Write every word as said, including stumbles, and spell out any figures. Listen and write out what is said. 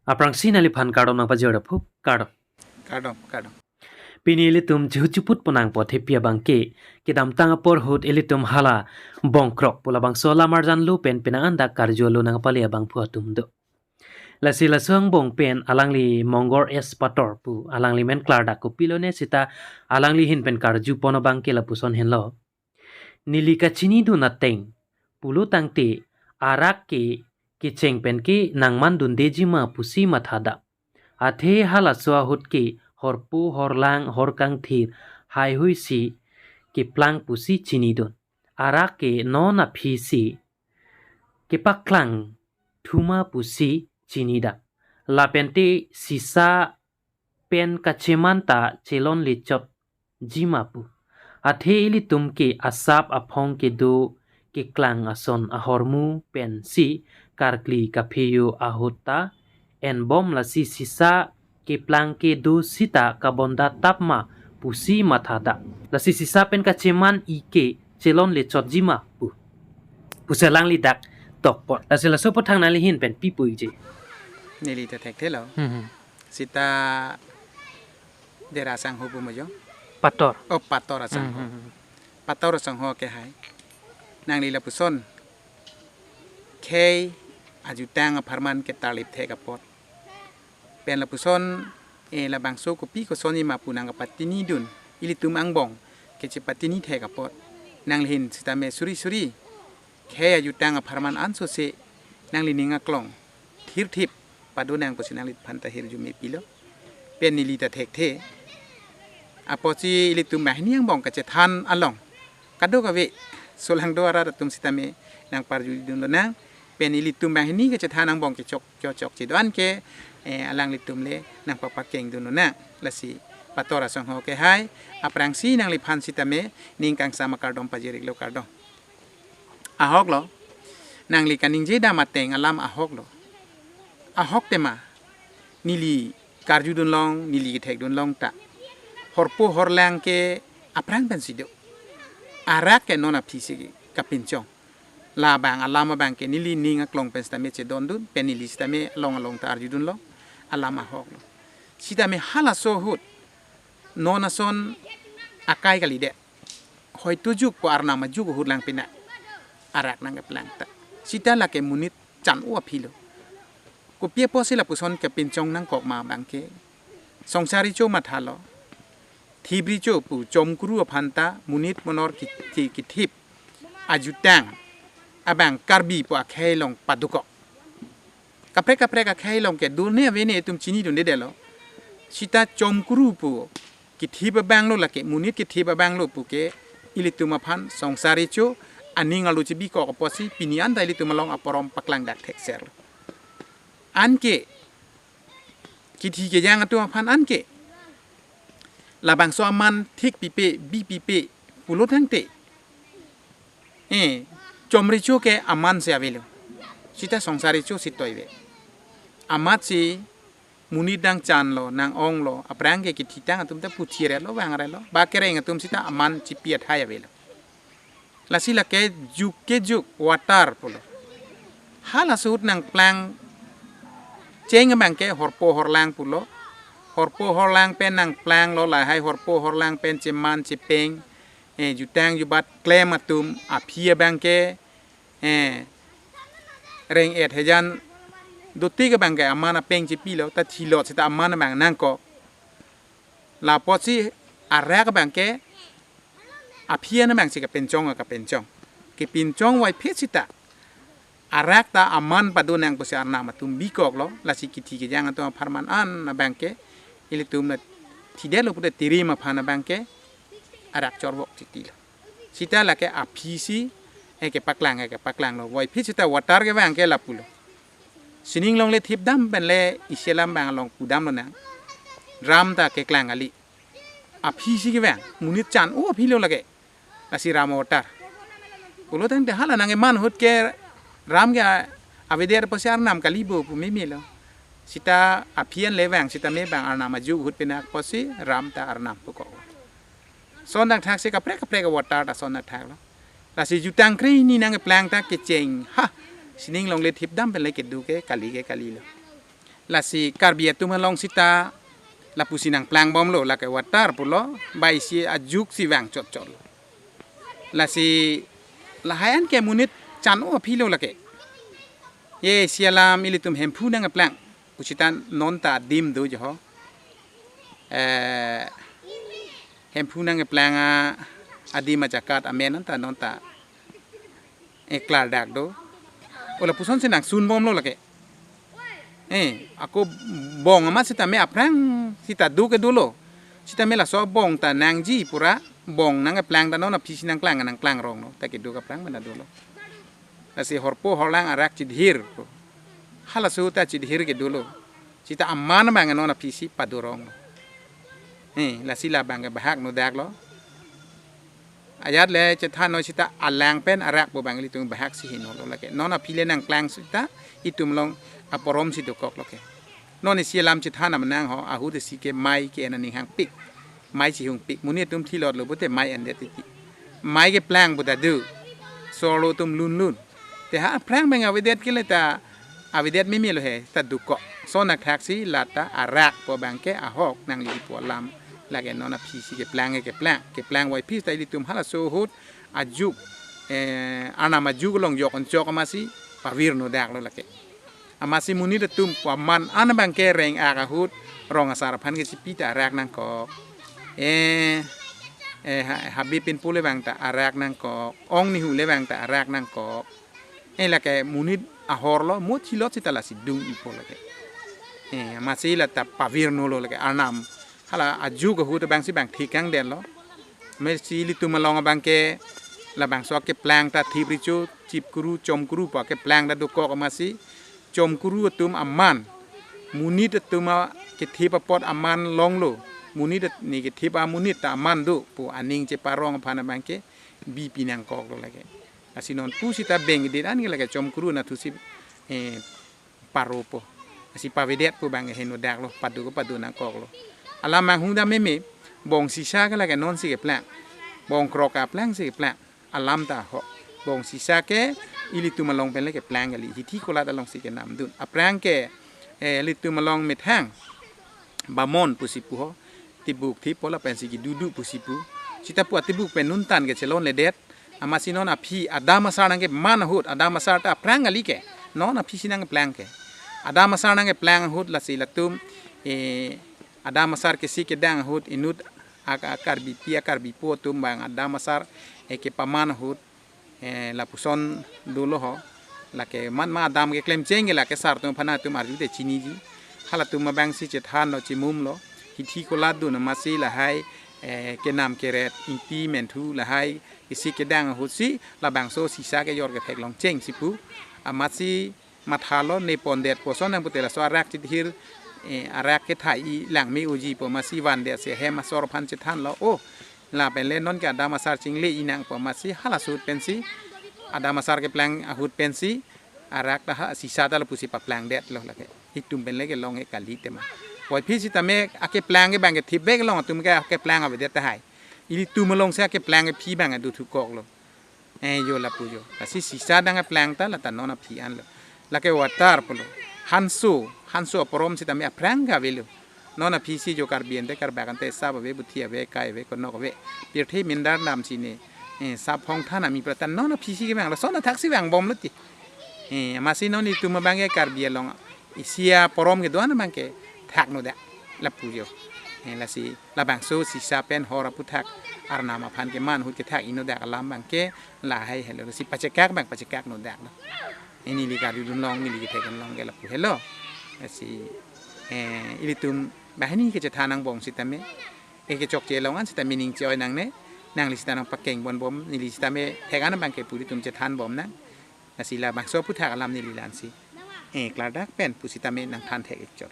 Aphrangsi nangliphan kardom nangpajir aphu, kardom. Kardom, kardom. Pini ilitum chihut chiput ponang apot hepi abangke, kedamtang apor ahut ilitum hala Bongkrok pu labangso alam arjan lo pen penang an dak karju alo nangpale abangphu atum do. Lasi laso angbong pen alangli Mongor S Pator pu, alangli men klardak kopilone seta alangli ahin pen karju pon abangke lapuson henlo. Neli kachinidun ateng pulo tangte arak ke kecheng pen ke nangmandundeji ma pusi mathadam. Athe halaso ahut ke horpo horlang horkangthir haihui si keplang pusi chinidun. Arak ke non aphi si kepaklang thuma pusi chinidam. Lapente sisa pen kacheman ta chelonle chotji ma pu. Athe ilitum ke asap aphong kedo keklang ason ahormu pensi karkli kapheyo ahut ta enbom, lasi sisa keplang kedo sita kabonda tap ma pusi mathadam. Lasi sisa pen kacheman-i ke chelonle chotji ma pu. Pusi alangli dak tokpot. Lasi laso aphuthak nangli ahin pen pi puji? Neli ta thekthelo. Hmm, hmm. Sita Dera Sangho pu ma jo? Pator. Oh, Pator Asangho. Hmm, hmm, hmm. Pator Asangho ke hai. Nangli lapuson khei ajutang apharman ketarlip thek apot. Pen lapuson, eh, labangso kopi kosonji ma pu nangkapatinidun ilitum angbong kechepatini thek apot. Nangli ahin sitame suri suri khei ajutang apharman ansose nangli ning aklong thirthip padonang pusi nangliphan ta hirjume pilo. Pen neli ta thekthe. Apotsi ilitum banghini angbong kachethan along kadokave solangdo arat atum sitame nangparjudun lonang. Pen ilitum banghini kachethan angbong kechok kechok chedoan ke, eh, alanglitum le nangpapakengdun lonang. Lasi Pator Asangho ke hai, aphrangsi nangliphan sitame ning kangsam akardom pajir-iklo, kardom. Ahok lo, nangli kaningje dam ateng alam ahok lo. Ahok tema, neli karjudun long, neli kethekdun long ta. Horpo horlang ke aphrang pensi do. Arak ke non aphi si kapinchong. Labang alam abangke neli ning aklong pen sitame chedondun, pen neli sitame along along ta arjudun long, alam ahok lo. Sitame halaso ahut, non ason akai kalidet. Hoito juk pu arnam ajuk ahut lang pina arak nangkeplang ta. Sita lake monit chan-o aphi lo. Kopi apotsi lapuson kepinchong nangkok ma abangke, songsar recho mathalo, thip recho pu chomkuru aphan ta monit monor ki-, ki-, kithip ajutang abang Karbi pu akhei along padokok. Kaprek kaprek akhei along ke dul ne ave ne itum chinidundedetlo. Sita chomkuru pu kithip abang lo lake, monit kithip abang lo pu ke ilitum aphan songsar recho aning arlo chebikok apotsi pini anta ilitum along aporom paklangdak thekser lo. Anke kithi kejang atum aphan anke labangso aman thik pipe, bi pipe pulo tangte, eh, chom recho ke aman si avelo. Sita songsar recho si toive. Amatsi monit nangchanlo, nang-onglo, aphrang ke kithitang atum ta puthi relo, vang relo, ba kereng atum sita aman chipi athai avelo. Lasi lake juk ke juk, watar pulo. Halaso ahut nangplang cheng abangke horpo horlang pulo. Horpo horlang pen nangplanglo, lahai horpo horlang pen cheman chepeng, eh, jutang jubat klem atum aphi abangke, eh, reng-et hejan dotik abangke aman apeng chepilo, ta thilot sita aman abang nangkok. Lapotsi arak abangke aphi an abangsi kapinchong, kapinchong. Kepinchong vaiphit sita arak ta aman padonang pusi arnam atum bikoklo, lasi kithi kejang atum apharman an abangke ilitum na thidetlo pute tirim aphan abangke arak chorvok titilo. Sita lake aphi si, eh, kepaklang, eh, kepaklanglo. Vaiphit sita watar kevang ke lapulo. Sining longle thipdam pen le isi alam abang along pudam lonang. Ram ta keklang kali. Aphi si kevang, monit chan-o aphi lo lake. Lasi ram watar. Pulo tangte hala nangkeman ahut ke ram ke a-, avedet apotsi arnam kali bo pu memelo. Sita aphi an le vang, sitame bang arnam ajuk ahut pina apotsi ram ta arnam pukok. Son dak thak si kaprek kaprek watar ta son dak thaklo. Lasi jutang kre hini nangkeplang ta kecheng. Ha! Sining longle thipdam pen le kedo ke kali ke kalilo. Lasi Karbi atum along sita lapusi nangplangbomlo, lake water pulo, ba isi ajuk si vang chotchot. Lasi lahai an ke monit chan-o aphi lo lake. Ye isi alam ilitum Hemphu nangkeplang. Pusi ta non ta adim do jo ho. Eh, Hemphu nangkeplang a adim ajakat amen an ta non ta, eh, klardak do. O lapuson si nangsunbomlo lake. Eh, ako bong amat sitame aphrang sita do ke dolo. Sitame laso bong ta nangji pura bong nangkeplang ta non aphi si nangklang nangklang rong no. Ta kedo ke aphrang mana dolo. Lasi horpo horlang arak chidhir ko. Halaso ta chidhir ke dolo. Sita aman abang non aphi si padorong. Eh, lasi labang ke bahak nodak lo. Ajat le chethan noi sita alang pen arak pu abang ilitum bahak si heno lo lake. Non aphi le nangklang sita itum along aporom si dokok lo ke. Non isi alam chethan amanang ho, ahut isi ke mai ke ena ning hangpik. Mai si hungpik. Monit atum thilot lo pute mai endet titi. Mai keplang pu ta do. Sorlo atum lunlun. Te ha aphrang abang avedet ke le ta avedet meme lo he ta dokok. Son athak si lata arak pu abang ke ahok nangli pu alam. Lake non aphi si keplang ke keplang. Keplang wai phi ta ilitum halaso ahut ajuk, eh, arnam ajuk along jok anchok amat si pavir nodak lo lake. Amat si monit atum paman an abang ke reng-ak ahut rong asar aphan ke chipi ta arak nangkok. Eh, eh, ha, Habe Pinpo le abang ta arak nangkok. Ong Nihu le abang ta arak nangkok. Eh, lake monit ahor lo, mo thilot sita lasi dung ipo lake. Eh, amat si lata pavir nolo lake arnam. Hala ajuk ahut abang si bang thikang den lo. Amat si ilitum along abang ke labangso keplang ta thip richo, chip kuru, chom kuru pa keplang ta dokok amat si chom kuru atum aman. Monit atum a kethip apot aman longlo. Monit at-, ne kethip amonit ta aman do pu aning cheparong aphan abang ke bipi nangkok lo lake. Lasi non pu sita beng dit an ke lake chom kuru nathu si, eh, paropo. Lasi pavedet pu abang heno dak lo, pado ke pado nangkok lo. Alam manghung dam meme, bong sisa ke lake non si keplang. Bong krok aplang si keplang. Alam ta ho. Bong sisa ke ilitum along pen le keplang kali. Hithi kolat along si kenam dun. Aphrang ke, eh, ilitum along methang bamon pusi pu ho. Tibuk thi pola pensi kedudu pusi pu. Sita pu atibuk pen nuntan ke chelon ledet. Amat si non aphi Adam asar nangkeman ahut, Adam asar ta aphrang kali ke. Non aphi si nangkeplang ke. Adam asar nangkeplang ahut lasi latum, eh, Adam asar kesi kedang ahut inut ak-, akarbipi akarbipo atum abang Adam asar, eh, kepaman ahut, eh, lapuson dolo ho. Lake man ma Adam keklem cheng ke lake sar atum aphan atum arju te chiniji. Halatum abang si chethan lo chimum lo. Hithi kolat dun amat si lahai, eh, kenam keret Ingti Menthu lahai kesi kedang ahut si labangso sisa kejor kethek long cheng si pu. Amat si matha lo ne pondet puson nang pute laso arak chithir, eh, arak kethai langme uji pu amat si vandet si hem asor aphan chethan lo. Oh, lapen le non ke Adam asar chingle inang pu amat si halaso ahut pensi Adam asar keplang ahut pensi arak ta ha sisa ta lapusi paplangdet lo lake. Itum pen le kelong e kali tema. Wai phi sitame akeplang ke abang kethip bek long atum ke akeplang avedet tahai. Ilitum along si akeplang ke phi abang adu thukok lo. Eh, jo lapu jo. Lasi sisa dang aplang ta lata non aphi an lo. Lake water pulo. Hanso, hanso aporom sitame aphrang ke avelo. Non aphi si jo Karbi ante Karbak ante sap ave, buthi ave, kai ave, konok ave. Pirthe mindar nam si ne, eh, sap hong than ami pratan non aphi si kevang lo. Son athak si vangbom lo ti. Eh, amat si non itum abang ke Karbi along isi aporom kedo-an abang ke thak nodak lapu jo. Eh, lasi labangso sisa pen hor aputhak arnam aphan keman ahut kethak inodak alam abang ke lahai helo. Lasi pachekak abang pachekak nodak lo. Eh, neli karjudun long, neli kethek long ke lapu helo. Lasi, eh, ilitum banghini kechethan angbong sitame, eh, kechokche long an sitame ning che-oi nangne, nangli sita nangpakeng bonbom, neli sitame thek an abang ke puri atum chethanbom nang. Lasi labangso aputhak alam neli la-an si, eh, klardak pen pusitame nangthan thek ik chot.